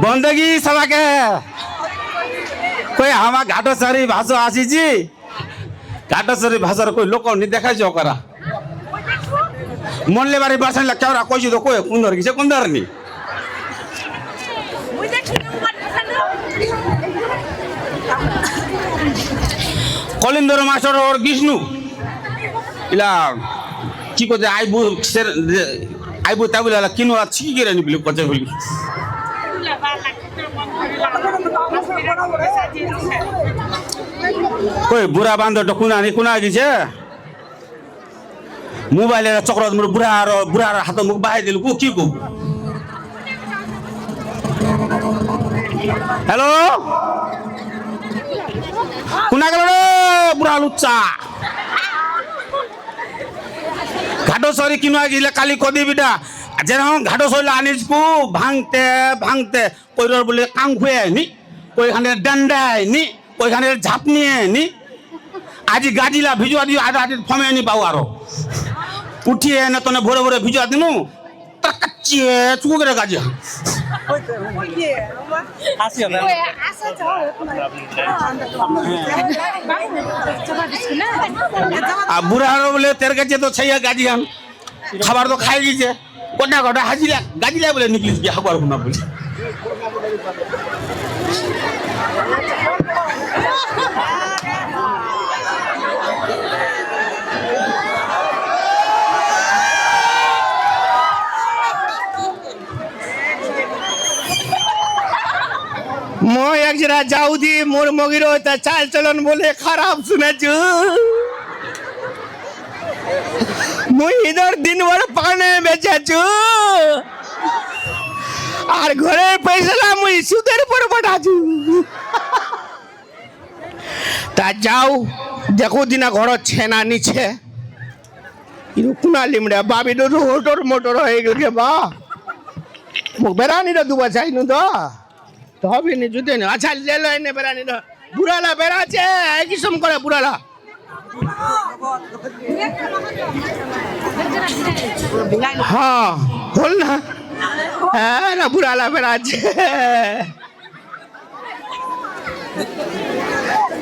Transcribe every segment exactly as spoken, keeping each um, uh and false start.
বন্দেগি সবাকে। কই আমার ঘাটসারি ভাষা আসিছি। ঘাটসারি ভাষার কই লোক নি দেখা যাও করা। মনলে বাড়ি বাসাইলা কেউরা কইছি তো কই কুন্দর গিছে কুন্দর নি। কলিন্দর মাস্টার ওর বিষ্ণু। ইলা, কি কইতে আইবু সের, আইবু তাবুলা কিনো আছি কি রে নি বলে কইতে বলি। কই বুড়া বান্দর তো কুনা নি কুনা গিছে। মোবাইলর চক্করত মোর বুড়ার, বুড়ার হাতো মুখ বাহাই দিল, কো কি কো? হ্যালো? কুনা গেল রে বুড়া লুচ্চা? ঘাটসারি কিনো গিলে কালি কদি বিটা। যেন ঘাটসারি আনিস কো ভাঙতে, ভাঙতে। কইরর বুলে কাং খুয়ে নি, কইখানে ডান্ডায় নি, কইখানে ঝাপ নিয়ে নি। আজি গাজিলা ভিজুয়া দিও, আজ আজি ফমে নি পাও আরো। উঠিয়ে না তনে ভরে ভরে ভিজুয়া দিনু, তার কাচিয়ে চুকু করে গাজি। আসি হবে। আর বুড়া হারো বলে, তের কাছে তো ছাইয়া গাজি হান। খাবার তো খাই গেছে। গোটা গোটা হাজিরা, গাজিলা বলে নিকলিস গিয়া হাগুয়ার হুনা বলে। মই একজরা যাউদি, মোর মগির তা চাল চলন বলে খারাপ শুনেছু। মুই ইদর দিন ভর পানে বেচেছু। আর ঘরে পয়সালা মুই সুদের পর পাঠাছু। তা যাও, দেখো দিনা ঘর ছেনা নিছে। ইরু কুনা লিমড়ে, বাবি তো হটর মটর হয়ে গেল রে বা। মুখ বেড়ানি রে দুবা চাইনু তো। তো হবে নি, জুতে নি। আচ্ছা, লে লো এনে বেড়ানি লো। বুড়ালা বেড়াছে, একই সম করে বুড়ালা। হ্যাঁ, বল না। হ্যাঁ, না, বুড়ালা বেড়াছে।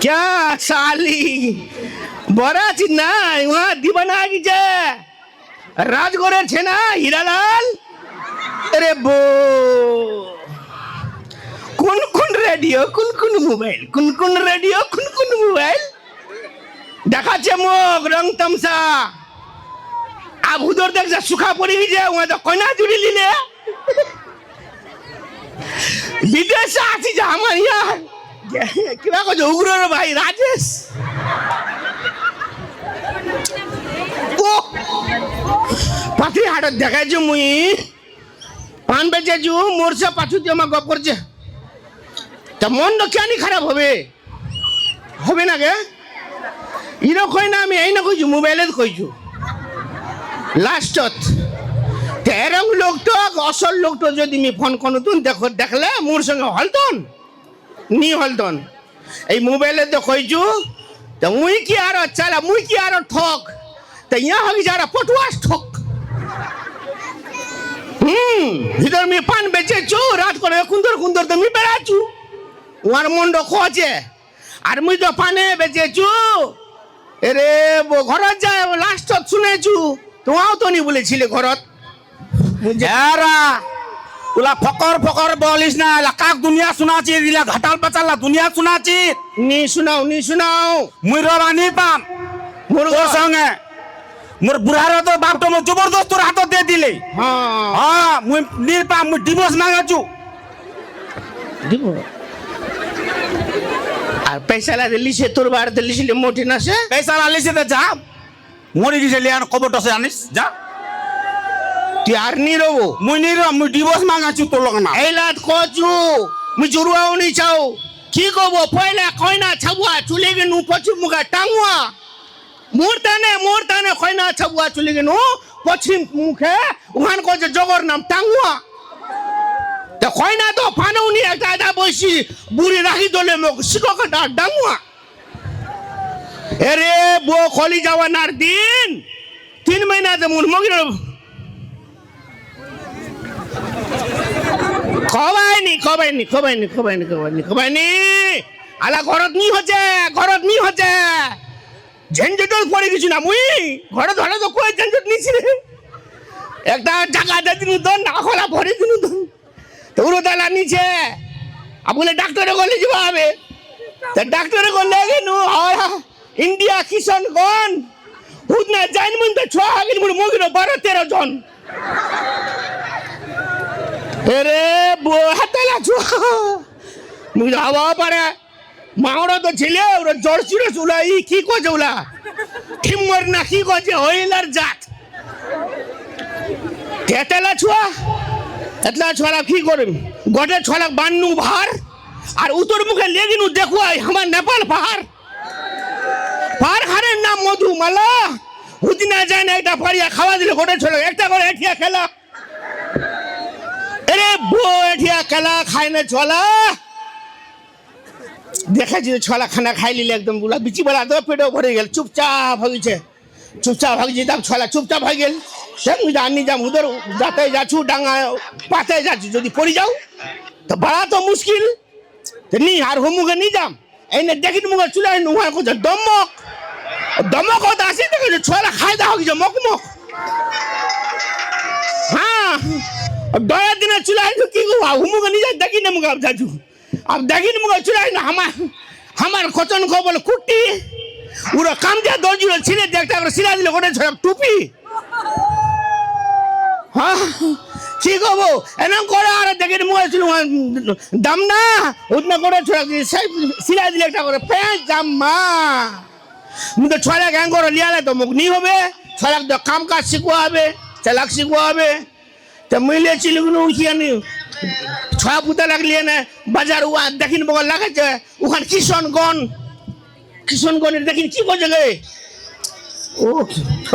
क्या साली, বড়া চিন্না, ওয়া দিবানা গিছে। রাজগড়ের ছেনা হীরালাল। আরে বো। কোন কোন রেডিও, কোন কোন মোবাইল, কোন কোন রেডিও, কোন কোন মোবাইল? দেখাচ্ছে মুখ, রং তামসা। আ ভুদর দেখ যা সুখা পড়ি গিছে, ওয়া তো কইনা জুড়ি লিলে। বিদেশে আছি যে আমার ইয়া। কিবা কইছে উগ্রর ভাই রাজেশ। ও, পাথরি হাটত দেখাইছু মুই। পান বেচেছু, মোরসে পাছুতি আমার গপ করছে। তা মন তো কেন খারাপ হবে? হবে না গে? ইনো কই না, আমি এই না কইছু, মোবাইলে কইছু। লাস্টত। তে এরম লোকটো, আসল লোকটো যদি মি ফোন করতুন, দেখো, দেখলে মোর সঙ্গে হলতন? নি হলতন। এই মোবাইলে তো কইছু, তে মুই কি আর চালা, মুই কি আর ঠক? তে ইয়া হবি যারা পটুয়াস ঠক। হুম, ভিতর মি পান বেচেছু, রাত করে কুন্দর কুন্দর তো মি বেড়াছু। ওয়ার মন্ড খোঁজে। আর মুই তো পানে বেচেছু। এরে, ব-, ঘরত যায়, লাস্টত শুনেছু। তোমাও তো নি বলেছিলে ঘরত। বুঝে- এরা, উলা ফকর ফকর বলিস না, এলা কাক দুনিয়া শুনাছি, ইলা ঘাটাল পাচালা দুনিয়া শুনাছি। নি শুনাও, নি শুনাও। মুই রবা নি পাম। মোর তোর ঘর। সঙ্গে। মোর বুড়ারে তো বাপ তো মোর জবরদস্ত তোর হাতত দে দিলে। হ্যাঁ। হ্যাঁ, মুই নিরপা, মুই ডিভোর্স মাঙাছু। ডিভোর্স? আর পয়সালা দিলিছে, তোর বার দিলিছে, মোটি না সে? পয়সালা লিছে দে যা। মরি গেছে, লিয়ান কবর টসে আনিস, যা। তুই আর নি রবো? মুই নি রব, মুই ডিভোর্স মাঙাছু তোর লগে না। এইলাত কচু, মুই জুরুয়াও নি চাও। কি কব, পয়লা কইনা ছাবুয়া, চুলি গিনু পশ্চিম মুখা টাঙুয়া। মোর তানে, মোর তানে কইনা ছাবুয়া চুলি গিনু পশ্চিম মুখে, উহান কছে জগর নাম টাঙুয়া। তে কইনা তো ফানুনি একটা এটা বইছি, বুড়ি রাখি দলে মগ শিকো কাটা ডাঙুয়া। এরে বো কলি যাওয়া নার দিন, তিন মহিনা যে মুন মগির। খবাইনি, খবাইনি, খবাইনি, খবাইনি, খবাইনি, খবাইনি। আলা ঘৰত নি হৈছে, ঘৰত নি হৈছে। ঝঞ্ঝটত পৰি গেছো না মুই। ঘৰত হ'লে তো কৈ ঝঞ্ঝট নিছিলে। একটা জাগা দে দিনু দন, না খলা ভৰি দিনু দন। তো উরো দালা নিছে। আবুলে ডাক্তরে গলে যিবা হবে। তো ডাক্তরে গলে গেনু, আর ইন্ডিয়া কিষাণগঞ্জ। হুদনা জাইন মন তো ছুয়া হাগিল মুর মগির বারো তেরো জন। এরে বো হাতালা ছুয়া। মুই তো হাওয়া পারে। মাওরা তো ছিলে, ওরা জর্সির চুলা, ই কি কজে ওলা? টিমর না কি কজে, হইলার জাত। তেতালা ছুয়া, এতলা ছুয়ালা কি করিম? গটে ছুয়ালা বান্নু ভার, আর উত্তর মুখে লেগিনু দেখুয়াই, আমার নেপাল পাহাড়। পাহাড় হারের নাম মধুমালা। হুদিনা যায় না একটা পারিয়া খাওয়া দিলে গটে ছুয়ালা, একটা করে এঠিয়া খেলা। এরে বো এঠিয়া খেলা, খায় না ছুয়ালা। দেখে যে ছুয়ালা খানা খাই লিলে একদম বুলা, বিচি বেলা তো পেটও ভরে গেল, চুপচাপ হয়ে গেছে। চুপচাপ হয়ে গেছে, তারপর ছুয়ালা চুপচাপ হয়ে গেল। সে মুই জানি যাম, উধর যাতে যাচ্ছু, ডাঙা পাতে যাচ্ছু, যদি পড়ে যাও, তো বড়া তো মুশকিল। তো নি, আর হুমুকে নি যাম। এই নে দেখিন মুখে চুলাই নুয়া কো দমক। দমক হতে আসি দেখে যে ছুয়ালা খাই দা হয়ে গেছে মকমক। হ্যাঁ, দয়া দিনে চুলাই কি গো, হুমুকে নি যা দেখিন মুখে আব যাচ্ছু। আব দেখিন মুখে চুলাই না, আমার, আমার কচন খবল কুটি। উরা কাম দিয়া দর্জি ছিলে দেখতে করে সিলা দিলে করে ছড়া টুপি। হ্যাঁ? কি কব? এনাম করে আর দেখিন মুখে চুল দাম না, উঠনা করে ছড়া দিয়ে সেই সিলা দিলে একটা করে পেঁচ জাম্মা। মুই তো ছড়া গ্যাং করে লিয়ালে তো মুখ নি হবে, ছড়া তো কাম কাজ শিখুয়া হবে, চালাক শিখুয়া হবে। তে মুই লেচিলুগনু উঠিয়ানি, ছুয়া পুতা লাগলিয়ে না, বাজার উয়া দেখিন বগল লাগেছে, উখান কিষাণগঞ্জ, কিষাণগঞ্জ দেখিন কি করছে গে? ও,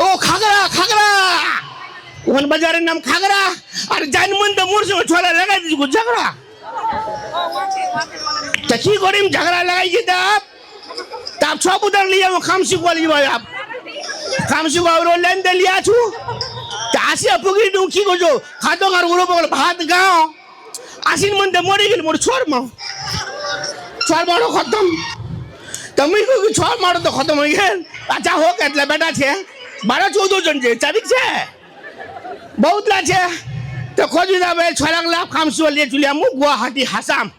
ও খাগড়া, খাগড়া, উখান বাজারের নাম খাগড়া, আর জাইন মন তো মোর সঙ্গে ছুয়ালা লাগাই দিছি গো ঝগড়া। তা কি করিম, ঝগড়া লাগাই যেতে আপ, তা সব উধার লিয়ে যাবো, খামসি কোয়ালি ভাই আপ। খামসি বাবুর লেন দে লিয়া ছু। তা আসি আপু কি নুকি গজো। খাতো কার উড়ো বগল ভাত গাও। আসিন মন দে মরি গেল মোর ছুয়ার মা। ছুয়ার মারো খতম। তা মুই কই ছুয়ার মারো তো খতম হয়ে গেল। আচ্ছা হোক, এতলা বেটা আছে। বারো চৌদ্দ জন যে, চারিক যে। বহুত লাগছে। তো খোঁজ দিতে হবে, ছয় লাখ লাখ খামসি লিয়ে চলে আমু গুয়াহাটি হাসাম।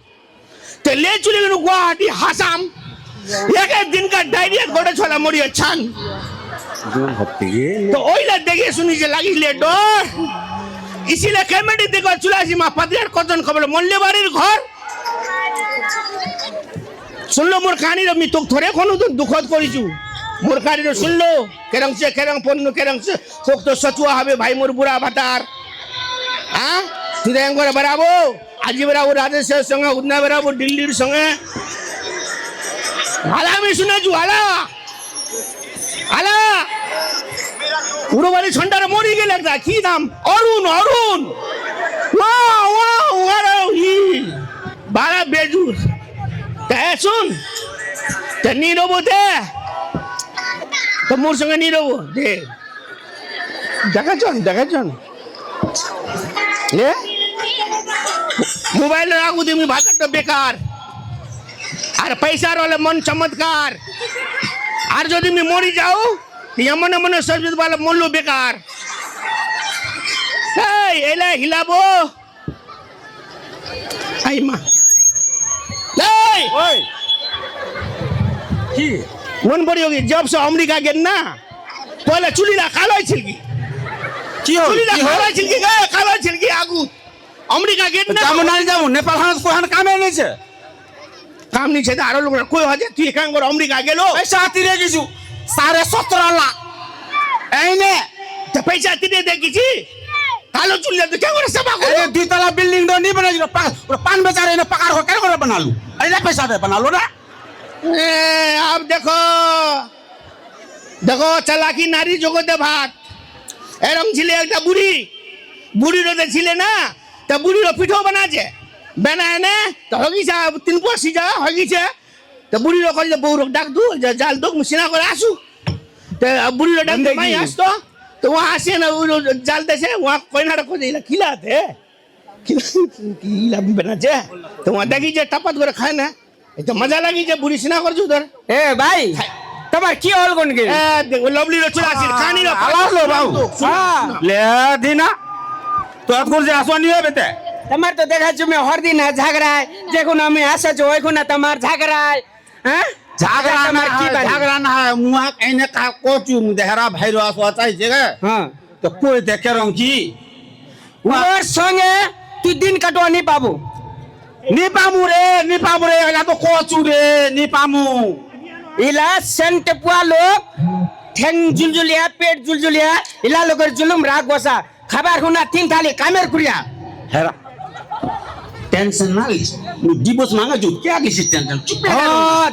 তে লে চলে গেল গুয়াহাটি, হাসাম। এক এক দিন কা ডায়রিয়া গোটা ছুয়ালা মরিয়া ছান। তো ওইলা দেখে শুনি যে লাগিলে ডর। ইসিলে কমিটি দেখো চুলাসি মা পাদ্রিয়ার কজন খবর মল্লে বাড়ির ঘর। শুনলো মোর কাহিনীর মি তোক থরে কোনো দিন দুঃখত করিছু। মোর কাহিনীর শুনলো, কেরংসে, কেরং পন্ন, কেরংসে, তোক তো সচুয়া হবে ভাই মোর বুড়া ভাতার। হ্যাঁ? তুই তো এম করে বেড়াবো। আজি বেরাবো রাজেশর সঙ্গে, উদনা বেরাবো দিল্লির সঙ্গে। হালা আমি শুনেছু, হালা। হালা। উড়োবাড়ি ছন্ডারে মরি গেল একটা, কি নাম? অরুণ, অরুণ। ওয়া, ওয়া, ওয়া, ই। বাড়া বেজুর। তে শুন। তে নি রবো দে। তো মোর সঙ্গে নি রবো দে। দেখাছন, দেখাছন। এ? মোবাইল রাখু তুমি ভাতার তো বেকার। আর পয়সা রলে মন চমৎকার। আর যদি আমি মরি যাও, এমন এমন সবজি বালা মরলো বেকার। এই, এলা হিলাবো। আই মা। এই! ওই! কি? মন পড়ি গেল, জব সে আমেরিকা গেল না, পয়লা চুলিলা কালো ছিলকি। কি হল? চুলিলা কি হল? কালো ছিলকি, এ, কালো ছিলকি আগু। আমেরিকা গেল না। যাবো না যাবো, নেপাল হানাত কোহান কামে নেছে। কাম নিছে দে আরো লোকরা কই হজে, তুই কেন করে আমেরিকা গেল? পয়সা তিরে কিছু, সাড়ে সতেরো লাখ। এই নে। তো পয়সা তিরে দে কিছু? কালো চুল দে, তুই কেন করে সেবা করো? এই দুই তলা বিল্ডিং তো নি বানাইছিল, পা-, পুরো পান বেচারে এনে পাকার ঘর কেন করে বানালো? এই নে পয়সা দে বানালো না? এ, আব দেখো, দেখো, চালাকি নারী জগতে ভাত। এরম ছিলে একটা বুড়ি, বুড়ির ওদের ছিলে না, তা বুড়ির পিঠো বানাছে। বানায় না, তা হগিছে, তিন পোয়া সিজা হগিছে। তা বুড়ির কইলে বউর ডাক দু, যা জাল দোক, মুসিনা করে আসু। তা বুড়ির ডাক দে, মাই আসতো। তো ওয়া আসে না, ওই জাল দেছে, ওয়া কইনার কইলে, "ইলা কিলাতে?" কি, কি লাভ বেনা যে? তোমার দেখি যে টাপাত করে খায় না। এটা মজা লাগি যে বুড়ি সিনা করছো তোর। এ ভাই, তোমার কি হল কোন কি? এ, দেখো, লভলি রচুল আসিল, কানি রা আলাস লো বাবু। শুনো, হ্যাঁ। শুনো। লে দিনা। তো আত করে যে আসওয়া নি হবে তে। তোমার তো দেখাচ্ছ মে হর দিন ঝগড়ায়, যখন আমি আসা যে ওইখানে তোমার ঝগড়ায়। হ্যাঁ? ঝগড়া না হয়, ঝগড়া না হয়, মুয়া এনে কা কচু দেহরা ভাইরো আসওয়া চাইছে গে। হ্যাঁ। তো কই দেখে রং কি? ওর সঙ্গে তুই দিন কাটোয়া নি পাবু। নি পামু রে, নি পামু রে, ইলা তো কচু রে, নি পামু। ইলা সেন্ট পুয়া লোক, ঠেং জুলজুলিয়া, পেট জুলজুলিয়া, ইলা লোকর জুলুম রাগ বসা। খাবার হুনা তিন থালি কামের কুড়িয়া। হেরা। টেনশন না লিস। মুই ডিভোর্স মাঙা জুত, কে আগে সিস টেনশন? চুপ রে। ও,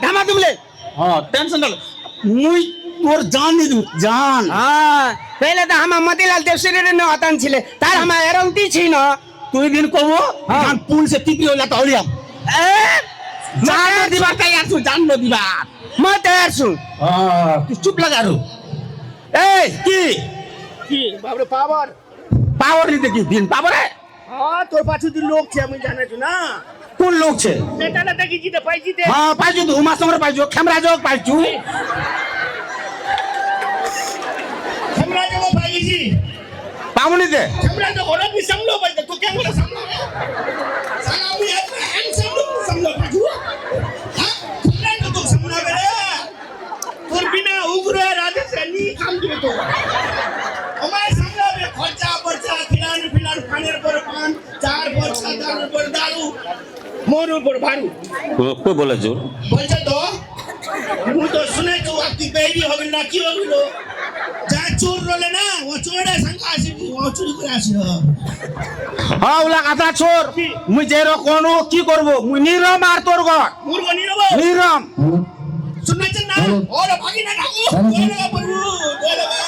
ধামা তুমলে। হ্যাঁ, টেনশন না লে। মুই তোর জান নি দিম, জান। হ্যাঁ, পেলে তো আমার মতিলাল দেবশ্রীরে ন আতান ছিলে। তার আমার এরম তি ছিল। তুই দিন কবো, হ্যাঁ। জান পুল সে তিতলি হইলা তাহলে আম। এ, জান মতে দিবার তাই আর তুই জান দিবার। মতে আর শুন। হ্যাঁ, তুই চুপ লাগা রু। এই, কি? কি? বাবরে, পাওয়ার। পাওয়ার নিতে কি দিন? পাওয়ার হে? হ্যাঁ, তোর পাছু দি লোক ছে, আমি জানাইছু না। কোন লোক ছে? সেটা না দেখি জিতে পাইছি তে। হ্যাঁ, পাইছু তো, উমা সমরে পাইছু, খেমরা যোগ পাইছু। খেমরা যোগ পাইছি। পামুনি তে? খেমরা যোগ ওরা কি সামলো পাইছে, তুই কেমন সামলো? সালা আমি এত হ্যান্ডসাম লোক সামলো পাইছু। হ্যাঁ? খেমরা যোগ তো সামলো বেটা। তোর বিনা উগরে রাজে সে নি কাম দিবে তো। আমায় সামলাবে খরচা, বর্চা, খিলান, ফিলান, পানের পর পান, চার পর চা, দারুর পর দারু, মরুর পর ভারু। ও, কই বলে জোর? বলছে তো, মুই তো শুনেছু, আপনি বেরি হবেন না, কি হইল? যা চোর রলে না, ও চোরে সঙ্গে আসি, ও চুরি করে আসি। হ্যাঁ, ওলা কথা চোর। কি? মুই যে রকম কি করব? মুই নিরম আর তোর ঘর। মুরগ নিরম? নিরম। শুনেছেন না? ওরে ভাগি না ঠাকুর, ওরে বাবা, ওরে বাবা।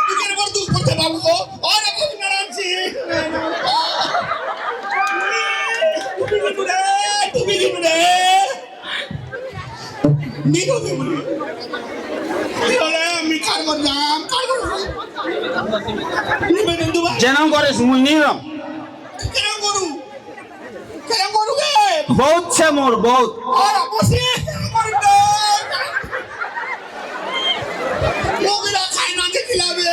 দুঃখের পর দুঃখ করতে বাবু গো। ওরে ভাগি না রামজি। তুমি কি রে? তুমি কি রে? নিরো তুমি। নিরো রে, আমি কার করলাম, কার করলাম? নিবে না দুবার। জনম করে সুমুই নিরম। কেন করু? কেন করু গে? বহুত ছে মোর, বহুত। আর বসে কেন করু গে? লোকেরা খায় না যে খিলাবে।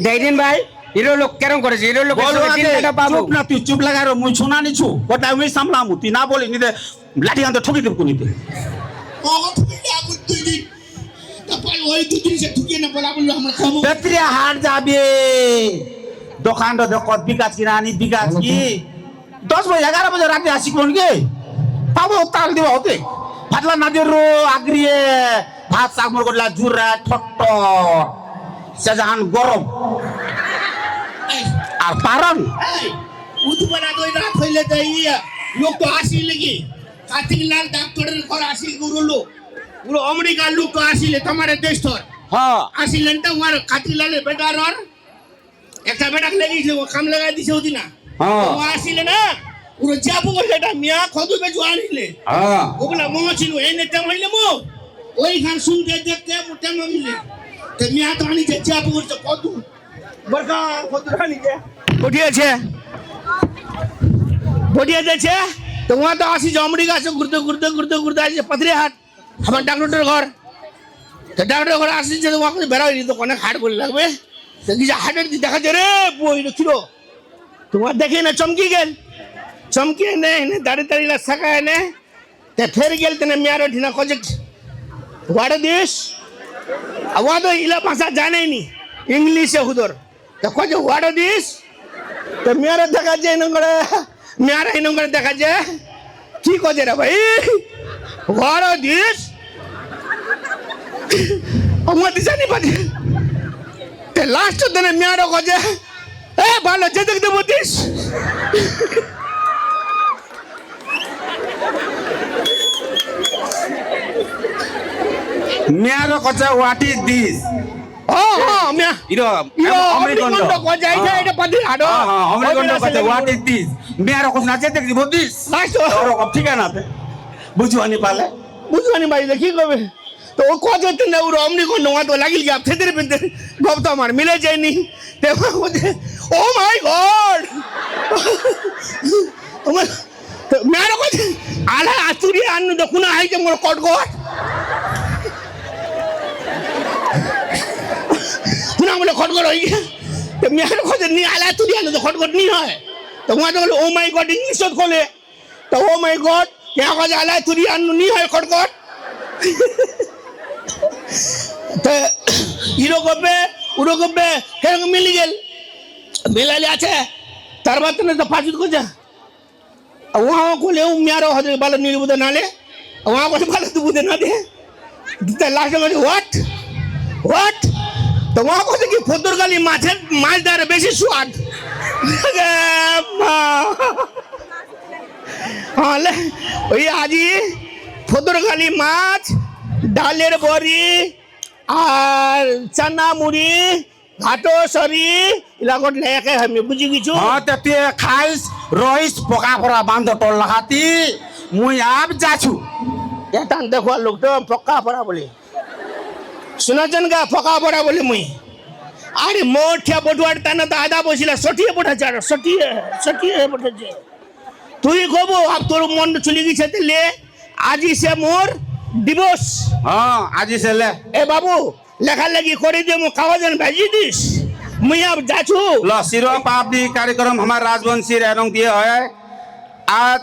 দেখেন ভাই, ইরো লোক কেরম করেছে, ইরো লোক বল সঙ্গে বাদে, দিন কাটা পাবো। চুপ না, তুই চুপ লাগা রো, মুই শুনা নিছু। কথা আমি সামলামু, তুই না বলি নিতে লাঠি আনতে ঠকি দেব কুনিতে। ও, ঠকি দে, আমি তুই দি। তারপর ওই দুই দিন সে ঠকিয়ে না বলা বললো, আমরা খাবো। বেতরিয়া হাট যাবে। দোকান তো দেখো, বিকাশ কি না, আনি বিকাশ কি? দশ বাজে, এগারো বাজে রাতে আসি কোন কে? পাবো তাল দিবা হতে। ফাটলা নাদির রো আগরিয়ে, ভাত শাক মরগলা জুরা ঠট্ট। সে জাহান গরম। এই। আর পারন। এই, উঠবো না তো, এই রাত হইলে তো ইয়া, লোক তো আসি লাগি। কাতিলাল ডাক্তারের ঘর আসি গুরু লোক। গুরু আমেরিকার লোক তো আসিলে তোমার দেশ তোর। হ্যাঁ। আসিলেন তো আমার কাতিলালের বেটার ওর। একটা বেটাক লেগেছিল, ও কাম লাগাই দিছে ওদিনা। হ্যাঁ। ও আসিলে না, ওর জিয়াপু বলে এটা মিয়া খদু বে জোয়ান হিলে। হ্যাঁ। ও বলে, "মো চিনু, এই নেতা হইলে মো।" ওইখান শুনতে দেখতে মোটে মমিলে। তো মিয়া তো আনি যে জিয়াপু বলছে, "খদু।" বড়কা খদু আনি যে। পঠিয়েছে। পঠিয়ে দিয়েছে। তো ওয়া তো আসি জমড়ি গাছে ঘুরতে, ঘুরতে, ঘুরতে, ঘুরতে আসি পাথরিহাট। আমার ডাক্তারর ঘর। তো ডাক্তারর ঘর আসি যে তোমার কাছে বেরোয়নি, তো অনেক হাট বলে লাগবে। তো কি যে হাটের দিকে দেখা যায় রে, বই রে, কিরো? তোমার দেখে না চমকি গেল। চমকি এনে, এনে, দাড়ি দাড়ি লা সাকা এনে। তে ফের গেল তেনে মিয়ারো ঢিনা কজে, "What is this?" আর ওয়া তো ইলা ভাষা জানেনি, ইংলিশে হুদর। তে কজে, "What is this?" তে মিয়ারে দেখা যায় নঙ্গরে, মিয়ারে নঙ্গরে দেখা যায়। কি কজে রে ভাই? "What is this?" আমার দিশা নি পাজি। তে লাস্ট দিনে মিয়ারে কজে, "এ, ভালো, যে দেখতে বলতিস।" মিয়ারে কজে, "What is this?" ও, ও, মিয়া। ইরো, ইরো, অমৃতকণ্ড। অমৃতকণ্ড কজে, এই যে, হ্যাঁ। এটা পাতি হাডো। হ্যাঁ, হ্যাঁ, অমৃতকণ্ড কজে, "What is this?" মিয়ারে কজে, "না, যে দেখতে বলতিস।" লাস্ট। ওরকম ঠিকানা আছে। বুঝুয়ানি পালে। বুঝুয়ানি পালে, কি করবে? তো ও কজে তিন উড়ো অমনি কোন নোয়া তো লাগিল গিয়া, ফেদের ফেদের গপ তো আমার মিলে যায়নি। তে ও বলছে, "Oh my God!" ওমা, তে মিয়ারে কইছে, আলা আতুরি আন্নু দেখুনা হাইছে মোর কটকট। হুনা বুলে কটকট অইছে। তে মিয়ারে কইছে, নি আলা আতুরি আন্নু তো কটকট নি হয়। তে ওয়া তো বুলে, "Oh my God", ইংলিশত কলে। তে "Oh my God", কে আওয়াজ আলা তুরি আন্নু নি হয় কটকট। তে ইরকমে, উরকমে, হেরকম মিলি গেল। মিলালি আছে। তারপর তো পাঁচুত কইছে। ওয়া কলে ও মিয়ারো হদে বালা নিল বুদে নালে। ওয়া কলে বালা তু বুদে না দে। দিতে লাস্ট মানে, "What? What?" তো ওয়া কইছে কি, "ফতুরকালি মাছের, মাছ ধরে বেশি স্বাদ।" এ মা। হলে, ওই আজি ফতুরকালি মাছ, ডালের বড়ি, আর চানা মুড়ি, ঘাটো সরি, ইলাকত লেকে আমি বুঝি গেছু। হ্যাঁ, তে তুই খাইস, রইস, পকা পড়া বান্ধ তোর লাহাতি, মুই আব যাছু। এ টান দেখো লোক তো পকা পড়া বলে। শুনেছেন গা, পকা পড়া বলে মুই। আরে মোর ঠিয়া বটুয়ার তানা তো আদা বসিলা, সটিয়ে পড়েছে আর, সটিয়ে, সটিয়ে পড়েছে। তুই কব, আব তোর মন চলে গেছে তে লে, আজি সে মোর দিবস। হ্যাঁ, আজি সে লে। এ বাবু, লেখালেখি করে দে, মো কাগজ আন ভেজি দিস। মুই আব যাছু। ল, শিরোপা আপনি কার্যক্রম আমার রাজবংশীর এনং দিয়ে হয়। আর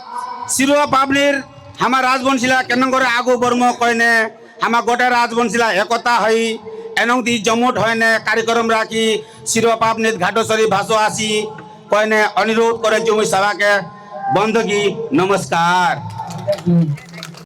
শিরোপা আপনির আমার রাজবংশীলা কেন করে আগু বর্ম কয়নে, আমার গোটা রাজবংশীলা একতা হই, এনং দি জমুট হয়নে, কার্যক্রম রাখি, শিরোপা আপনি ঘাটসরি ভাষো আসি, কয়নে অনুরোধ করে জমি সভাকে বন্ধকি নমস্কার।